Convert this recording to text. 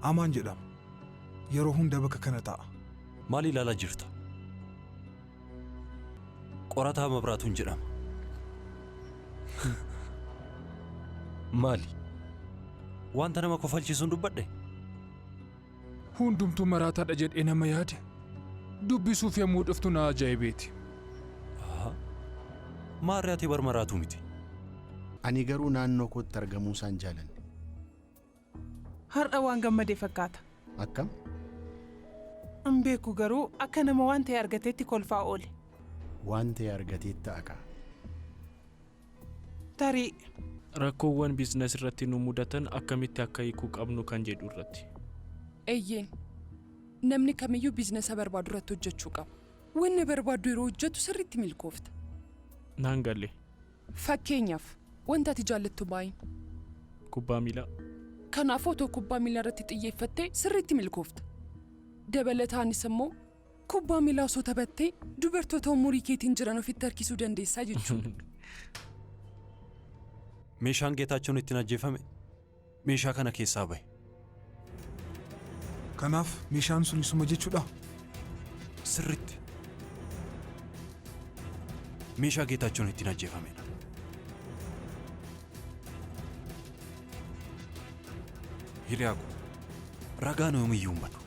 Amaan jedhama. Yeroo hunda bakka kana taa'a. Maal ilaalaa jirta? Qorataa Mabraatuun jedhama. Maali? Wanta nama kofalchiisuun dubbadhe? Hundumtuu maraataadha jedhee nama yaade. Dubbisuuf yommuu dhuftu na ajaa'ibeeti. Maarree ati bar maraatuu miti. Ani garuu naannoo kootti argamuu isaan jaalanne. Har'a waan gammade fakkaata. Akkam? Hin beeku garuu akka nama waan ta'e argateetti kolfaa oole. Waan ta'e argateetti ta'a kaa. Tarii. Rakkoowwan biizines irratti nu mudatan akkamitti akka hiikuu qabnu kan jedhu irratti. Eeyyeen. Namni kamiyyuu biizinasa barbaadu irratti hojjechuu qaba. Wanni barbaaddu yeroo hojjettu sirriitti milkoofta. Naan galle. Fakkeenyaaf wanta ati jaallattu baay'in. Kubbaa miilaa. Kanaafuu otoo kubbaa miilaa irratti xiyyeeffattee sirriitti milkoofta. Dabalataanis immoo kubbaa miilaa osoo taphattee dubartoota umurii keetiin jiran ofitti harkisuu dandeessaa jechuudha. Meeshaan Geetaachoon ittiin ajjeefame meeshaa kana keessaa bahe. Kanaaf meeshaan sun isuma jechuudha? Sirriitti. Meeshaa Geetaachoon ittiin ajjeefamedha. Hiriyaa koo ragaan yoomiyyuu hin badu.